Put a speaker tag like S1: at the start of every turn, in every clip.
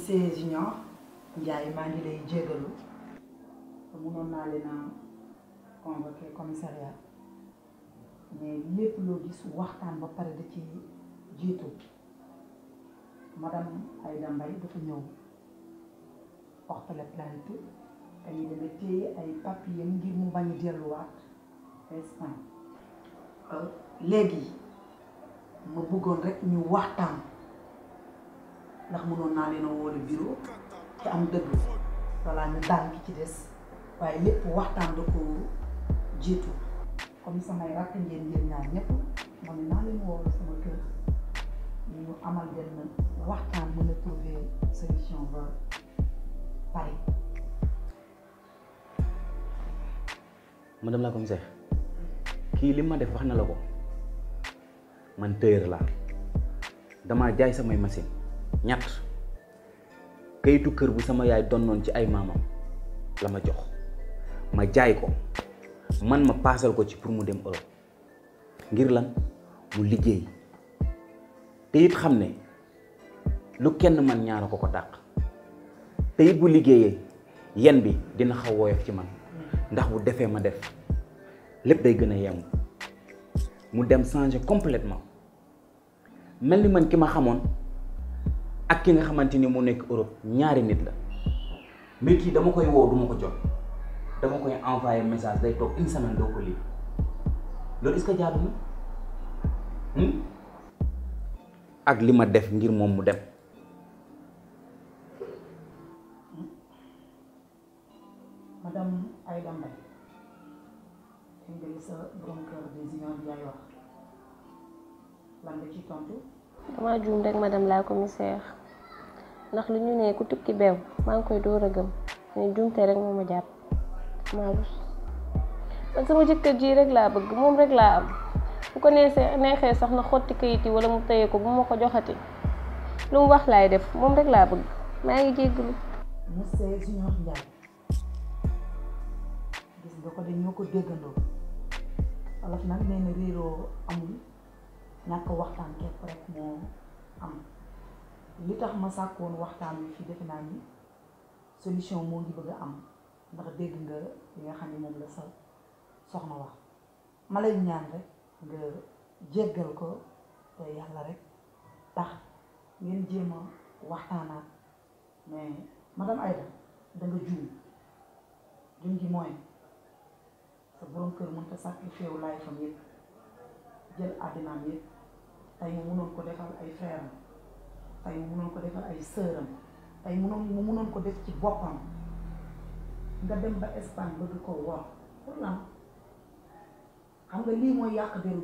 S1: monsieur Junior Ndiaye maa ngi lay jégalu te mënoon naa leen a convoqué commissariat mais lépp loo gis waxtaan ba pare da ci jiitu madame Aïda Mbaye dafa ñëw porter plainte te ñu dama téye ay papier ngir mu bañ a delluwaat instant léegi ma bëggoon rek ñu waxtaan ndax mënoon naa leen a woo bureau ci am dëgg walla ñu daan ki ci des waaye lépp waxtaan da ko jiitu comme samay rakk ngeen yéen ñaar ñëpp ma ne naa leen woo sama kër ñu amal benn waxtaan mën a trouver solution ba pare.
S2: madame la commissaire kii li ma def wax na la ko man tailleur laa dama jaay samay machine ñett kayitu kër bu sama yaay donnoon ci ay maamam la ma jox ma jaay ko man ma paasal ko ci pour mu dem Europe ngir lan mu liggéey te it xam ne lu kenn man ñaara ko dàq te it bu liggéeyee yen bi dina xaw woyof ci man ndax bu defee ma def lépp day gën a yemb mu dem changer complètement mel ni man ki ma xamoon ak ki nga xamante ni mu nekk Europe ñaari nit la mais kii dama koy woo duma ko jot dama koy envoyer message day toog une semaine doo ko lii loolu est-ce que jaadu na ak li ma def ngir moom mu dem.
S1: madame Aïda Mbaye nga sa borom kër des Junior Ndiaye wax lan nga ci tontu.
S3: dama juum rek madame la commissaire ndax lu ñu ne ku tukki beew maa ngi koy door a gëm mais juumte rek moo ma jàpp maa rus man sama jëkkër ji rek laa bëgg moom rek laa am bu ko neexee sax na xotti kayit yi wala mu tëye ko bu ma ko joxati lu mu wax laay def moom rek laa bëgg maa ngi jéggalu.
S1: monsieur Junior Ndiaye gis nga ko de ñoo ko déggandoo wolof nag nee na réeroo amul ñàkk waxtaan képp rek moo am li tax ma sàkkoon waxtaan wi fi defe naa ni solution moo ngi bëgg a am ndax dégg nga li nga xam ne moom la sa soxna wax ma lay ñaan rek nga jéggal ko te yàlla rek tax ngeen jéem a waxtaanaat mais madame Aïda da nga juum gi mooy sa borom kër mënta sacrifié wu laay fam yëpp jël àddinaam yëpp tey mu mënoon ko defal ay frère am tey mu mënoon ko defal ay sœur am tey mu mënoon ko def ci boppam nga dem ba Espagne bëgg ko war pour lan xam nga lii mooy yàq deru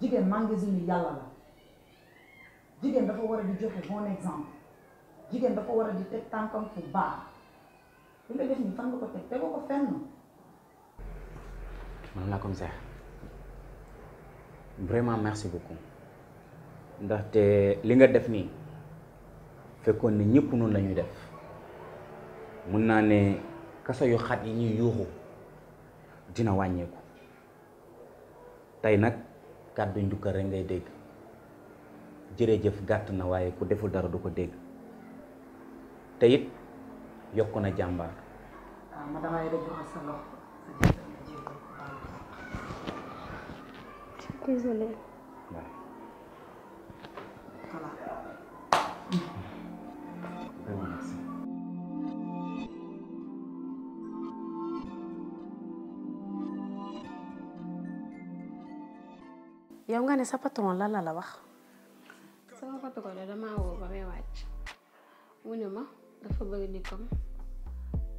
S1: jigéen magasin yi yàlla la jigéen dafa war a di joxe bon exemple jigéen dafa war a di teg tànkam fu baax li nga def nii fan nga ko teg tegoo ko fenn.
S2: madame la commissaire vraiment merci beaucoup ndaxte li nga def nii fekkoon ne ñëpp noonu la ñuy def mun naa ne kaso yu xat yi ñuy yuuxu dina wàññeeku tey nag kàddu njukkal rek ngay dégg jërëjëf gàtt na waaye ku deful dara du ko dégg te it yokku na jàmbaar.
S1: ah ma damay def joxe sa loxo.
S3: désolé.
S2: waaw.
S1: voilà.
S2: vraiment merci.
S4: yow nga ne sa patron lan la wax.
S3: sama patron la damaa woo ba may wàcc mu ne ma dafa bëgg ni comme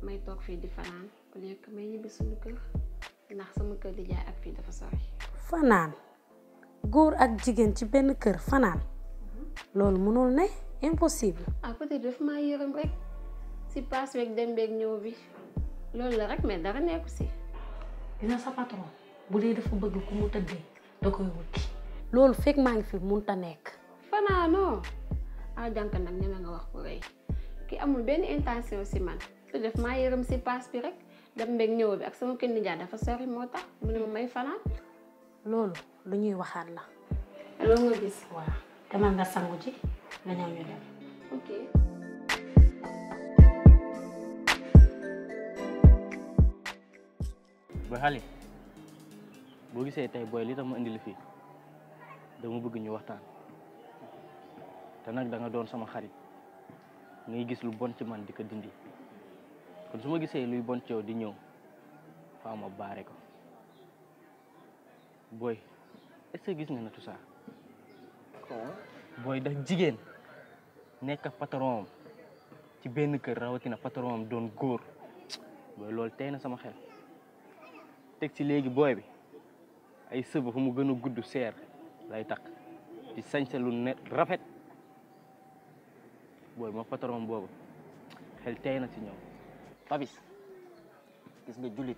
S3: may toog fii di fanaan ku nekk may ñibbi suñu kër ndax sama kër di jaay ak fii dafa sori.
S4: fanaan góor ak jigéen ci benn kër fanaan loolu mënul ne impossible.
S3: ah peut-être daf maa yërëm rek si paas weeg dem beeg ñëw bi loolu la rek mais dara nekku si.
S4: dina sa patron bu dee dafa bëgg ku mu tëddee da koy wuti. loolu fekk maa ngi fi mënut a nekk.
S3: fanaanoo ah jànk nag ñeme nga wax ko rëy ki amul benn intention si man te def maa yërëm si paas bi rek dem beeg ñëw bi ak sama kër nijaay dafa sori moo tax mu ne ma may fanaan.
S4: loolu lu ñuy waxaat la.
S3: loolu nga gis.
S4: waaw demal nga sangu ji nga ñëw ñu dem.
S3: ok.
S5: ba xale boo gisee tey booy li tax ma indi la fii dama bëgg ñu waxtaan te nag da nga doon sama xarit ngay gis lu bon ci man di ko dindi kon su ma gisee luy bon ci yow di ñëw faa ma baare ko booy est-ce que gis nga na tout ça booy ndax jigéen nekk patron am ci benn kër rawatina patron am doon góor booy loolu tey na sama xel teg ci léegi booy bi ay sëba fu mu gën a gudd seer lay takk di sañse lu ne rafet booy ma patron boobu xel tey na ci ñoom.
S6: Papis gis nga jullit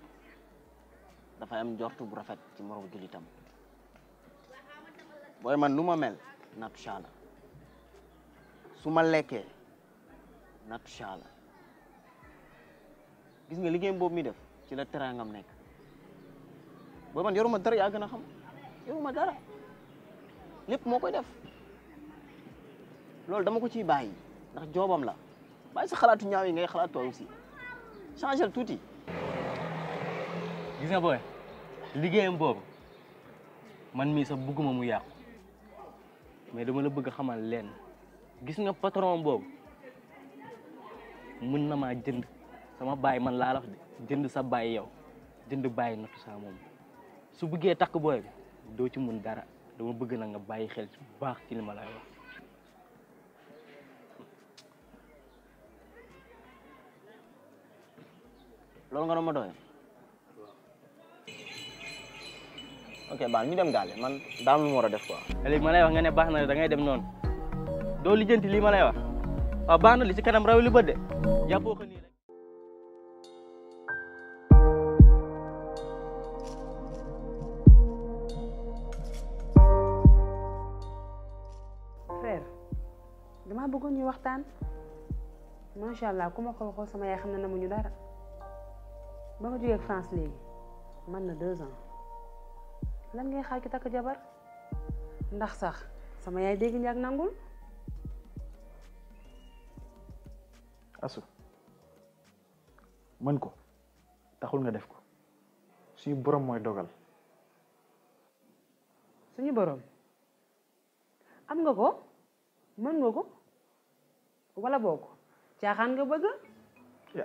S6: dafay am njortu bu rafet ci moromu jullitam booy man nu ma mel nattu caala su ma lekkee nattu caala gis nga liggéeyam boobu mi def ci la teraangam nekk booy man yoruma dara yaa gën a xam yoruma dara lépp moo koy def loolu dama ko ciy bàyyi ndax joobam la bàyyi sa xalaatu ñaaw yi ngay xalaat toi aussi changel tuuti.
S5: gis nga booy liggéeyam boobu man mii sax bëgguma mu yàqu mais dama la bëgg a xamal leen gis nga patron boobu mën na maa jënd sama baay man laa la wax de jënd sa baay yow jënd bàyyi nattu saa moom su bëggee takk booy bi doo ci mun dara dama bëgg na nga bàyyi xel bu baax ci li ma lay wax.
S6: loolu nga doon ma doyee ok baax ñu dem gaale man daam lu mu war a def quoi.
S5: léegi ma lay wax nga ne baax na da ngay dem noonu doo lijjanti lii ma lay wax waaw baax na li ci kanam raw li bët de jàppoo ko nii rek.
S4: frère damaa bëggoon ñu waxtaan macha allah ku ma ko waxoo sama yaay xam ne namuñu dara ba nga jógee France léegi man na 2 ans lan ngay xaar ki takk jabar ndax sax sama yaay dégg ñaak nangul.
S7: asu mën ko taxul nga def ko suñu borom mooy dogal.
S4: suñu borom am nga ko mën nga ko wala boo ko caaxaan nga bëgg.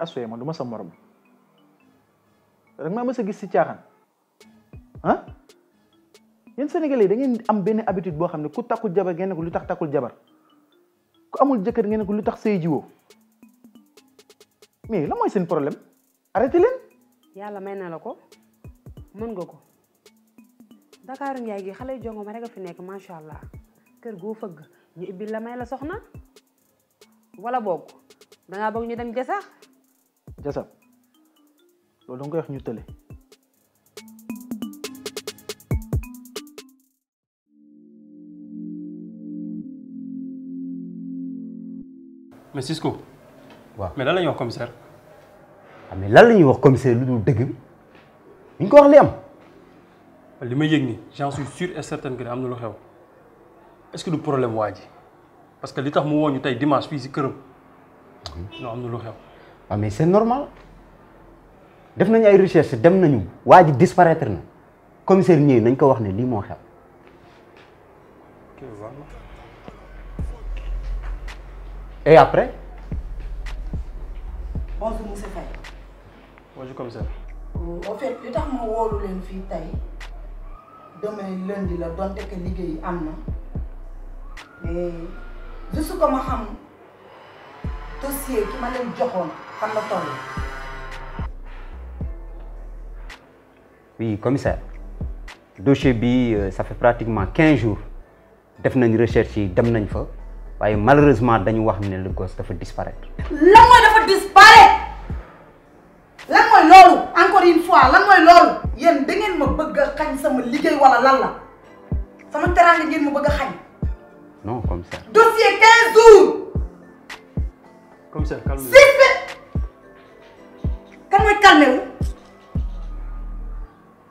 S7: asu man du ma sa morom rek maa mës a gis si caaxaan ah yéen Sénégalais da ngeen am benn habitude boo xam ne ku takkul jabar ngeen ne ko lu tax takkul jabar ku amul jëkkër ngeen ne ko lu tax sëy jiwoo mais la mooy seen problème arrêté leen.
S4: yàlla may na la ko mën nga ko Dakaaru Njaay gi xale yu jongo ma rek a fi nekk macha allah kër goo fëgg ñu ibbil la may la soxna wala boog dangaa bëgg ñu dem jasax.
S7: jasab loolu da nga koy wax ñu tële.
S8: mais Cisco.
S9: waaw
S8: mais lan la ñuy wax commissaire.
S9: ah mais lan la ñuy wax commissaire lu dul dëgg bi ñu ko wax li am.
S8: li ma yëg nii j'en suis sûr et certain que am na lu xew est-ce que du problème waa ji parce que li tax mu woo ñu tey dimanche fii si këram non am na lu xew.
S9: waaw mais c'est normal def nañu ay recherche dem nañu waa ji disparaître na commissaire ñëw nañ ko wax ne lii moo xew.
S8: ok voilà.
S9: et après.
S1: bonjour monsieur Faye.
S8: bonjour commissaire.
S1: en fait li tax ma woolu leen fii tey demain lundi la donte que liggéey am na mais juste que ma xam dossier ki ma leen joxoon fan la toll.
S9: oui commissaire dossier bi ça fait pratiquement 15 jours def nañ recherche yi dem nañ fa waaye malheureusement dañu wax ne le gosse dafa disparaître.
S1: lan mooy dafa disparaître lan mooy loolu encore une fois lan mooy loolu. yéen da ngeen ma bëgg a xañ sama liggéey wala lan la sama teraanga ngeen ma bëgg a xañ.
S9: non commissaire.
S1: dossier 15 jours.
S8: commissaire calme.
S1: kan mooy calmé wu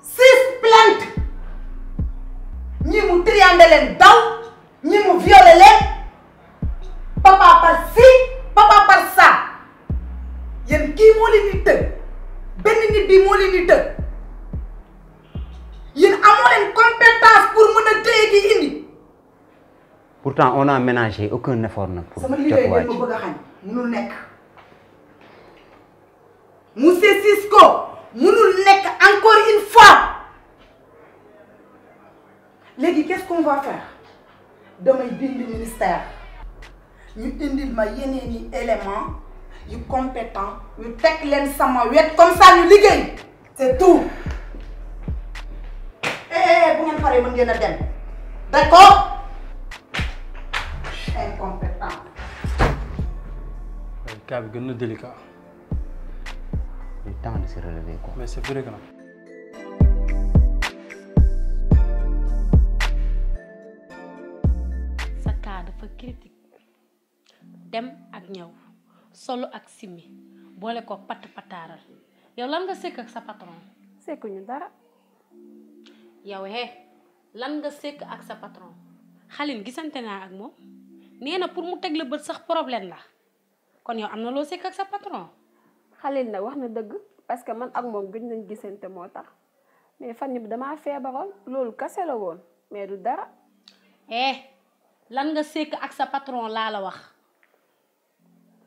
S1: 6 plaintes ñi mu triandé leen daw ñi mu violé leen papa par yéen kii moo leen di tëj benn nit bi moo leen di tëj yéen amoo leen compétence pour mën a téye ki indi.
S9: pourtant on a ménagé aucun effort nag pour
S1: sama liggéey ngeen ma bëgg a xañ munul nekk monsieur Cisco munul nekk encore une fois. léegi qu'est-ce qu'on va faire damay bind ministère ñu indil ma yeneeni élément yu compétent ñu teg leen sama wet comme ça ñu liggéey c'est tout. bu ngeen paree mën ngeen a dem d'accord. incompétent.
S8: Le cas bi gën na délicat.
S9: Le temps de se relever quoi.
S8: Mais c'est vrai que nag.
S10: sa cas dafa critique dem ak ñëw solo ak simmi boole ko patt pataaral yow lan nga sekk ak sa patron.
S3: sekkuñu dara.
S10: yow lan nga sekk ak sa patron Xalin gisante naa ak moom nee na pour mu teg la bët sax problème la kon yow am na loo sekk ak sa patron.
S3: Xalil nag wax na dëgg parce que man ak moom gëj nañ gisante moo tax mais fan yii damaa feebaroon loolu kase la woon mais du dara.
S10: lan nga sekk ak sa patron laa la wax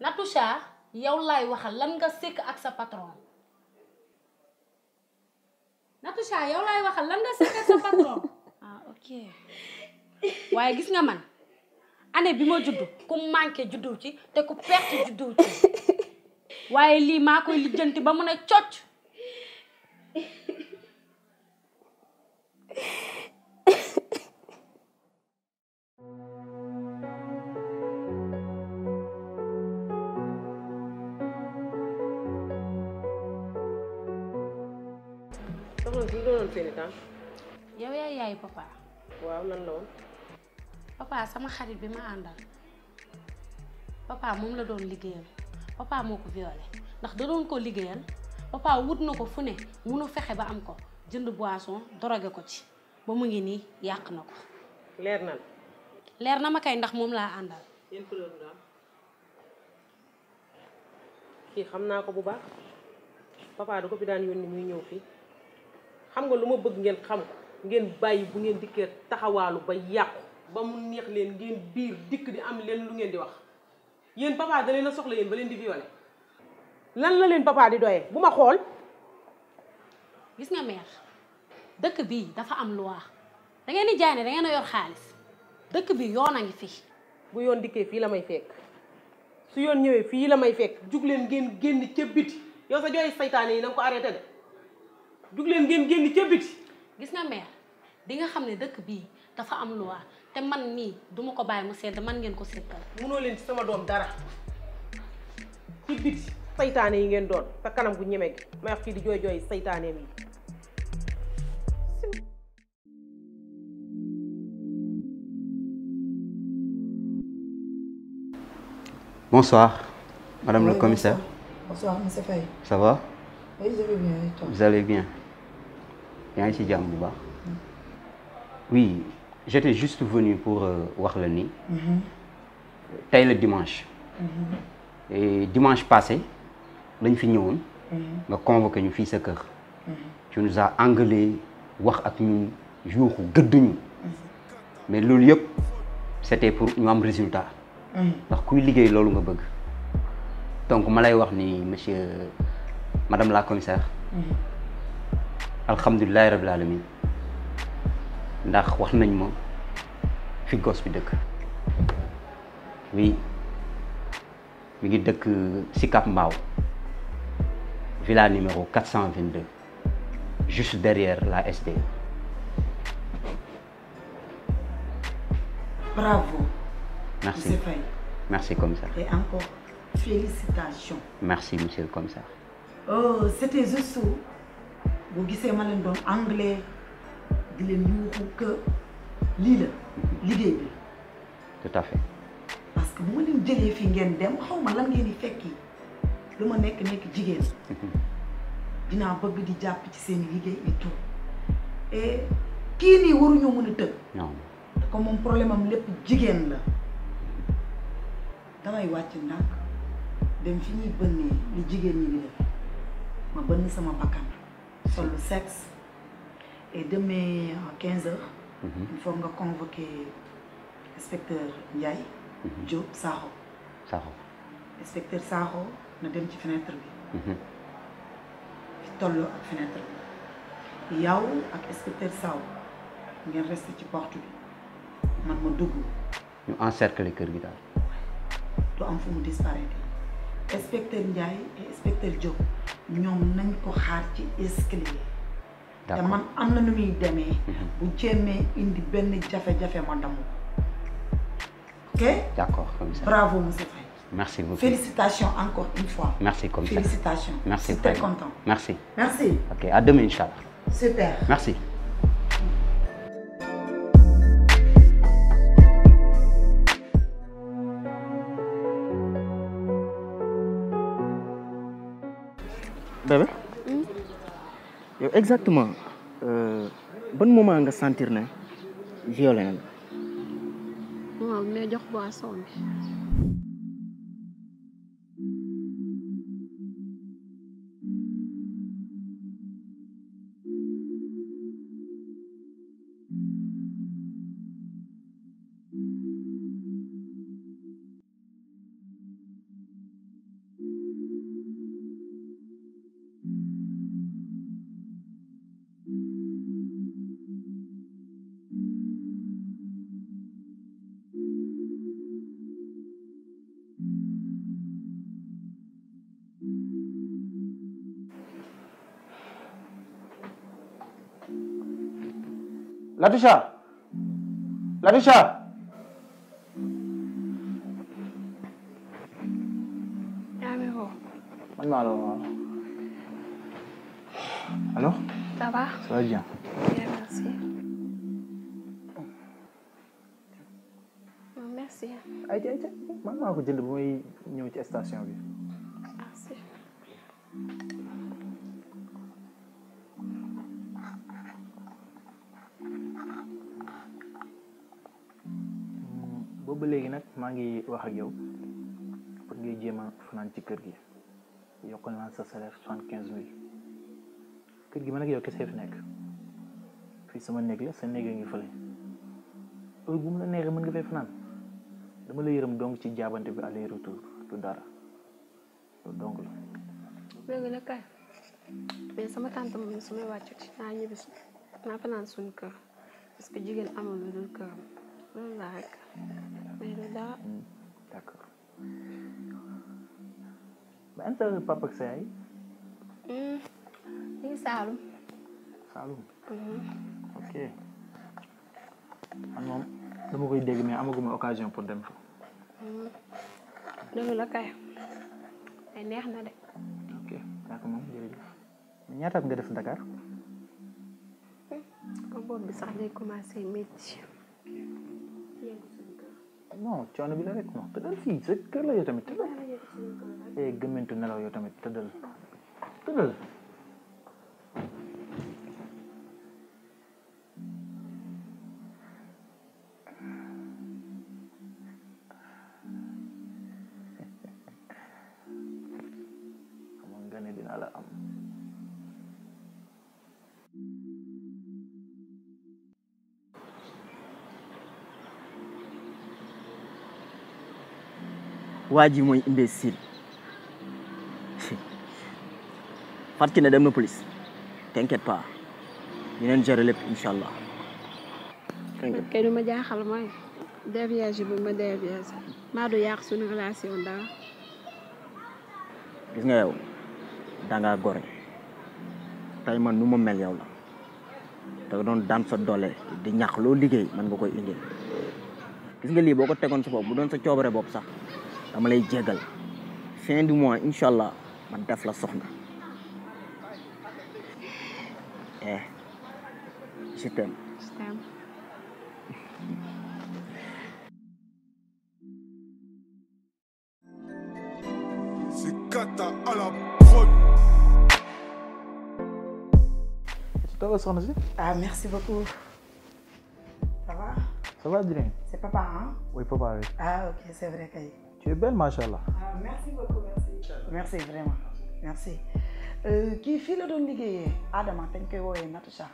S10: Natoucha yow laay waxal lan nga sekk ak sa patron Natoucha yow laay waxal lan nga sekk ak sa patron. Ok waaye gis nga man année bi ma juddu ku manqué juddu ci te ku perte juddu ci waaye lii maa koy lijjanti ba mun a cocc.
S4: soxna si doonoon seeni temps.
S10: yow yaay yaayu papa.
S4: waaw lan la woon.
S10: papa sama xarit bi ma àndal papa moom la doon liggéeyal papa moo ko violé ndax da doon ko liggéeyal papa wut na ko fu ne munu fexe ba am ko jënd boisson drogué ko ci ba mu ngi nii yàq na ko.
S4: leer na la.
S10: leer na ma kay ndax moom laa àndal.
S4: yéen preuve nga am kii xam naa ko bu baax papa da ko fi daan yónni muy ñëw fii xam nga lu ma bëgg ngeen xam ko ngeen bàyyi bu ngeen dikkee taxawaalu ba yàqu ba mu neex leen ngeen biir dikk di am leen lu ngeen di wax yéen papa da leen a soxla yéen ba leen di violé lan la leen papa di doyee bu ma xool.
S10: gis nga mère dëkk bii dafa am loi da ngeen di jaay ne da ngeen a yor xaalis dëkk bi yoon a ngi fi.
S4: bu yoon dikkee fii la may fekk su yoon ñëwee fii la may fekk jug leen ngeen génn ca biti yow sa jooy saytaane yi na nga ko arrêté de jug leen ngeen génn ca biti.
S10: gis nga mère di nga xam ne dëkk bii dafa am loi te man nii duma ko bàyyi mu sedd man ngeen ko sekkal.
S4: munoo leen ci sama doom dara ci biti saytaane yi ngeen doon sa kanam gu ñeme gi may wax fii di jooy jooy saytaaneem yi.
S9: Bonsoir, madame le commissaire.
S1: Bonsoir, monsieur Faye.
S9: Ça va?
S1: Oui, je vais bien, et toi?
S9: Vous allez bien? Yaa ngi ci jàmm bu baax. Oui, j'étais juste venu pour wax la ni. Tey le dimanche. Et dimanche passé lañ fi ñëwoon. nga convoqué ñu fii sa kër. Tu nous as engueulé wax ak ñun yuuxu gëdduñu. mais loolu yëpp c'était pour ñu am résultat. ndax kuy liggéey loolu nga bëgg. donc ma lay wax ni madame la commissaire. alhamdulilah rabbil alamin ndax wax nañ ma fi gos bi dëkk. oui mi ngi dëkk Sicap Mbao villa numéro 422 juste derrière la SDE.
S1: Bravo.
S9: Merci.
S1: Monsieur Faye.
S9: Merci commissaire.
S1: Et encore félicitations.
S9: Merci monsieur le commissaire.
S1: C'était juste boo gisee ma leen doon anglais di leen yuuxu que lii la liggéey bi.
S9: Tout à fait.
S1: parce que bu ma leen jëlee fii ngeen dem xaw ma lan ngeen di fekki lu ma nekk jigéen dinaa bëgg di jàpp ci seen liggéey et tout et kii nii waruñoo mën a tëb.
S9: non.
S1: comme moom problème am lépp jigéen la damay wàcc ndànk dem fi ñuy bënnee li jigéen ñi di def ma bënn sama bakkan sol lu sexe et demain à 15h il faut nga convoquer inspecteur Ndiaye Diop Sakho inspecteur Sakho na dem ci fenêtre bi fi tolloo ak fenêtre bi yow ak inspecteur Sakho ngeen resté ci porte bi man ma dugg
S9: ñu encercler kër gi daal
S1: du am fu mu disparaître inspecteur Ndiaye et inspecteur Diop ñoom nañ ko xaar ci escalier te man am na nu muy demee bu jéemee indi benn jafe-jafe ma damm ok
S9: d'accord commissaire
S1: bravo monsieur Faye
S9: merci beaucoup
S1: félicitations encore une fois
S9: merci commissaire
S1: félicitations
S9: merci
S1: je suis très content
S9: merci ok à demain inchallah
S1: super
S9: merci
S11: bébé yow exactement ban moment nga sentir ne violé na
S3: waaw mais jox boisson bi
S7: Latisha Latisha
S3: yaa ngi woo
S7: man maa la woo alors
S3: ça va
S7: ça va bien
S3: bien merci merci
S7: ay man maa ko jënd bu may ñëw ci station bi
S3: merci
S7: boobu léegi nag maa ngi wax ak yow pour ngay jéem a fanaan ci kër gi yokkal naa sa salaire 75 000 kër gi man ak yow kese fi nekk fii sama néeg la sa néeg a ngi fële heure bu mu la neexee mën nga fay fanaan dama la yërëm donc ci jaabante bi aller retour du dara loolu donc la.
S3: léegi nag kay mais sama tante moom su may wàccati naa ñibbi naa fanaan suñu kër parce que jigéen amul lu dul këram loolu laa rek mais du dara.
S7: d'accord ba anta papa ak sa yaay.
S3: ñu ngi Saalum.
S7: Saalum. ok man moom dama koy dégg mais amaguma occasion pour dem fa.
S3: dëgg la kay ay neex na de.
S7: ok d'accord moom jërëjëf ñaata at nga def Dakar.
S3: boobu bi sax day commencé métti.
S7: non coono bi la rek non tëddal fii sa kër la yow tamit tëddal. gëmmentu nelaw yow tamit tëddal. xamoon nga ne dina la am.
S11: waa ji mooy imbécile Fatou Kiné dem na police t'inquiète pas dinañ gérer lépp incha allah.
S3: man kay du ma jaaxal mooy déviage bi ma déviage maa du yàq suñu relation dara.
S11: gis nga yow dangaa gore tey man nu ma mel yow la te doon daan sa doole di ñax loo liggéey man nga koy indil gis nga lii boo ko tegoon sa bopp bu doon sa coobare bopp sax dama lay jéggal fin du mois incha allah man def la soxna je t'aime.
S12: C'est Kata à la prod.
S7: Ça va soxna si.
S1: Ah merci beaucoup. Ça va?
S7: Ça va bien.
S1: C'est papa hein?
S7: Oui papa oui.
S1: Ah ok c'est vrai kay.
S7: Tu es belle machallah.
S1: Ah merci beaucoup merci. merci vraiment merci kii fii la doon liggéeyee Adama dañ koy woowee Natusha.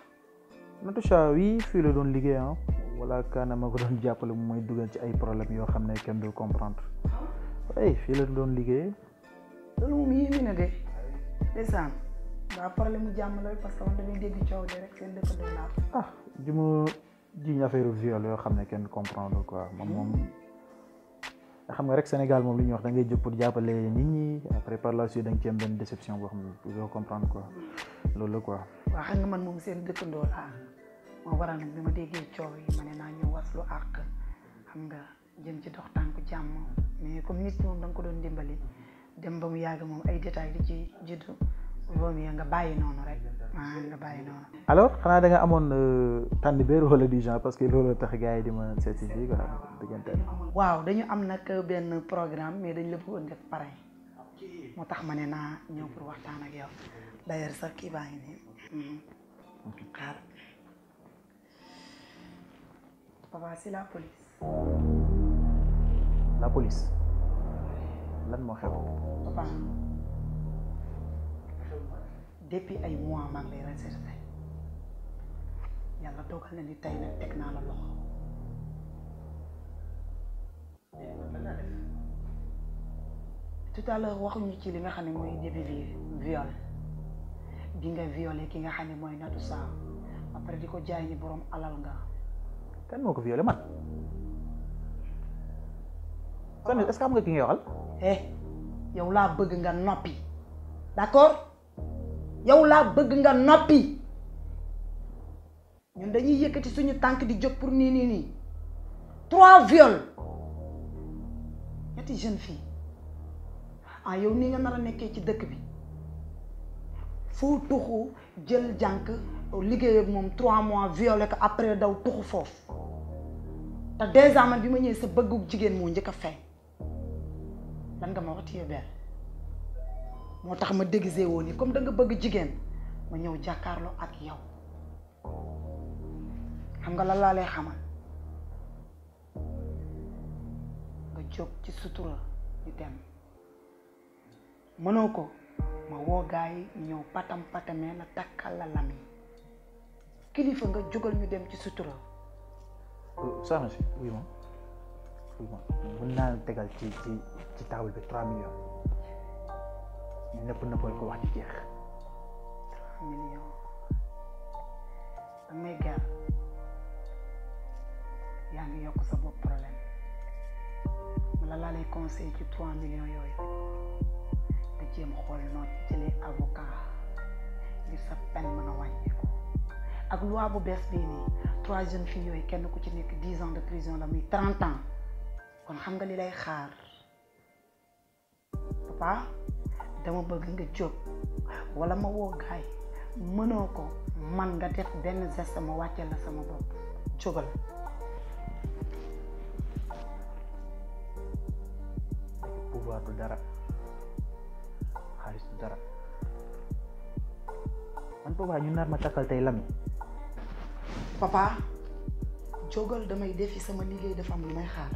S7: Natusha oui fii la doon liggéey ah wala kaana ma ko doon jàppale mu mooy dugal ci ay problème yoo xam ne kenn du comprendre oui fii la doon liggéey.
S1: loolu moom yéeme na de ndeysaan waa problème mu jàmm la parce que man damay dégg coow de rek seen dëkkandoo laa.
S7: ah ji ma jiñ affaire viol yoo xam ne kenn comprendre quoi moom xam nga rek Sénégal moom li ñuy wax da ngay jóg pour jàppale nit ñi après par la suite da nga ci am benn déception boo xam ne doo comprendre quoi loolu la quoi.
S1: waaw xam nga man moom seen dëkkandoo laa moo waral nag bi ma déggee coow yi ma ne naa ñëw waslu àq xam nga jëm ci dox tànku jàmm mais comme nit moom da nga ko doon dimbali dem ba mu yàgg moom ay détails di ci juddu boobu nga bàyyi noonu rek nga bàyyi noonu.
S7: alors xanaa da nga amoon tànn béer wala du genre parce que loolu tax gars yi di ma seet si fii quoi diggante.
S1: waaw dañu am nag benn programme mais dañ la bëggoon def pareil moo tax ma ne naa ñëw pour waxtaan ak yow d'ailleurs sax kii baa ngi nii xaar papa c'est la police.
S7: la police lan moo xew.
S1: papa depuis ay mois maa ngi lay recherché yàlla dogal na ni tey nag teg naa la loxo. tout à l'heure waxuñu ci li nga xam ne mooy début viol bi nga violé ki nga xam ne mooy Natusha après di ko jaay ni borom alal nga.
S7: kan moo ko violé man. kon est-ce que xam nga ki ngay waxal.
S1: yow laa bëgg nga noppi d'accord yow laa bëgg nga noppi ñun dañuy yëkkati suñu tànk di jóg pour nii 3 viols ñetti jeune fille yow nii nga nar a nekkee ci dëkk bi fu tuxu jël jànk liggéey ak moom 3 mois violé ko après daw tuxu foofu te déjà man bi ma ñëwee sa bëggu jigéen moo njëkk a feeñ lan nga ma wax téye benn moo tax ma déguisé woon ni comme da nga bëgg jigéen ma ñëw jàkkaarloo ak yow xam nga lan laa lay xamal nga jóg ci sutura ñu dem mënoo ko ma woo gaa yi ñëw patam patamee la takkal la lami kilifa nga jógal ñu dem ci sutura.
S7: soxna si oui ma mën naa tegal ci table bi 3 millions ñu nëppal ko wax ci jeex.
S1: 3 millions damay gar yaa ngi yokk sa bopp problème wala laa lay conseil ci 3 millions yooyu nga jéem xool noo jëlee avocat ngir sa peine mën a wàññeeku ak loi bu bees bii nii 3 jeunes filles yooyu kenn ku ci nekk 10 ans de prison la muy 30 ans kon xam nga li lay xaar papa dama bëgg nga jóg wala ma woo gaay mënoo ko man nga def benn geste ma wàcceel la sama bopp jógal.
S7: pouvoir du dara xaalis du dara man papa ñu nar ma takkal tey lami.
S1: papa jógal damay defi sama liggéey dafa am lu may xaar.